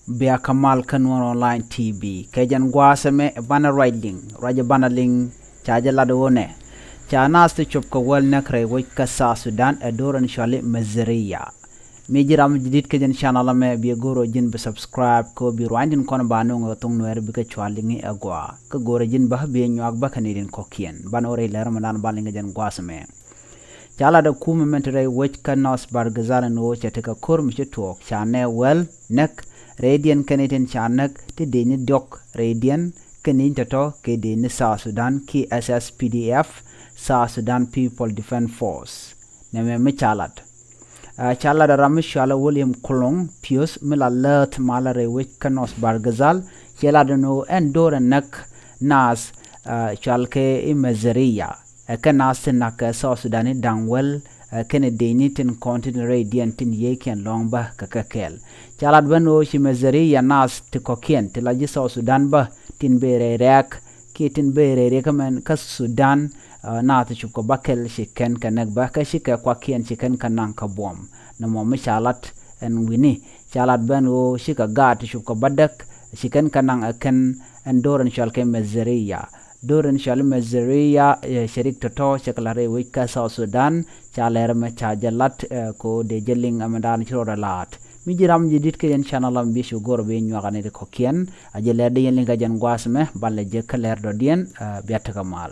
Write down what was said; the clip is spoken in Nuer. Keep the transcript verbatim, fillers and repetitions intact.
Bia kä mal kä Nuɔr Online T V kɛ jɛn gua̱a̱th ɛmɛ banɛ ruac liŋ, ruac banɛ liŋ. Ca jɛ lat ɣöö nɛ ca naath ti cop kɛ wäl näk rɛy wec kä South Sudan ɛ do̱r ɛn cɔali Maziria. Mi ji̱ ram ji̱ di̱t kä jɛn channel ɛmɛ, biɛ go̱o̱r ɣöö ji̱n bi subscribe kɛ ɣöö bi ruaacni tin kɔn ba nööŋ ɛ thoŋ Nuɛɛri bikɛ cua liŋi ɛ gɔaa. Kä go̱o̱rɛ ji̱n bä biɛ nyuak bä kɛ ni tin kɔ̱kiɛn. Banɛ wä rɛy lɛr mɛ dan ba liŋ kä jɛn gua̱a̱th ɛmɛ. Ca lat ɛ kumɛ mɛn ti rɛy wec kä North Bahr el Ghazal ɛn ɣöö cɛ tekɛ ko̱r mi ci tuɔɔk ca nɛ wäl näk rɛydiɛn kɛn itin ca näk ti dëëcni diɔ̱k rɛydiɛn kɛn itin tɔ̱tɔ̱ kɛ dëëcni South Sudan ki S S P D F, South Sudan People Defense Force. Nɛmɛ mi ca lat. Ɛ, ca lat ɛ ram mi cɔalɛ William Kulong Pius mi la läth malä rɛy wec kä North Bahr el Ghazal, cɛ lat ɛn ɣöö ɛn do̱r ɛ näk naath, ɛ, cɔal kɛ i̱ Maziria. Ɛ kɛn naath tin na̱k kɛ South Sudan i̱ da̱ŋ wäl, ɛ, kɛn i̱ dëëcni tin kɔn tin rɛydiɛn tin yiëëkiɛn lɔ̱ŋ bä kɛ kɛ kɛɛl. Ca lat bä ɛn ɣöö ci Maziria naath ti kɔ̱kiɛn ti la ji̱ South Sudan bä tin bëë rɛy rɛ̈ɛ̈k kiɛ tin bëë rɛy riɛk ɛmɛn kä Sudan, ɛ, naath ti cop kɛ bäkɛl ci kɛn kɛ näk bä kä cikɛ kuakiɛn ci kɛn kɛ naŋ kɛ buɔ̱m. Nɛmɔ mi ca lat ɛn wi̱ni ca lat bä ɛn ɣöö cikɛ gaat ti cop kɛ bädäk ci kɛn kɛ naŋ ɛ kɛn ɛn do̱r ɛn cɔal kɛ Maziria. Do̱r ɛn cɔali Maziria, ɛ, cɛ rik tɔ̱tɔ̱ cɛ kɛ la̱t rɛy wec kä South Sudan. Ca lɛr ɛmɛ ca jɛ lat, ɛ, kɛ ɣöö dee jɛ liŋ ɛmɛ dan ci rɔɔdɛ la̱a̱t. Mi ji̱ ram ji̱ di̱t kä jɛn channel ɛmɛ biɛ cu go̱o̱r ɛ biɛ nyuak ɛ ni ti kɔ̱kiɛn. A jɛ lɛr dee yɛn liŋ kä jɛn gua̱a̱th ɛmɛ, banɛ lɛ jek kä lɛr dɔ̱diɛn, ɛ, bia tekɛ mal.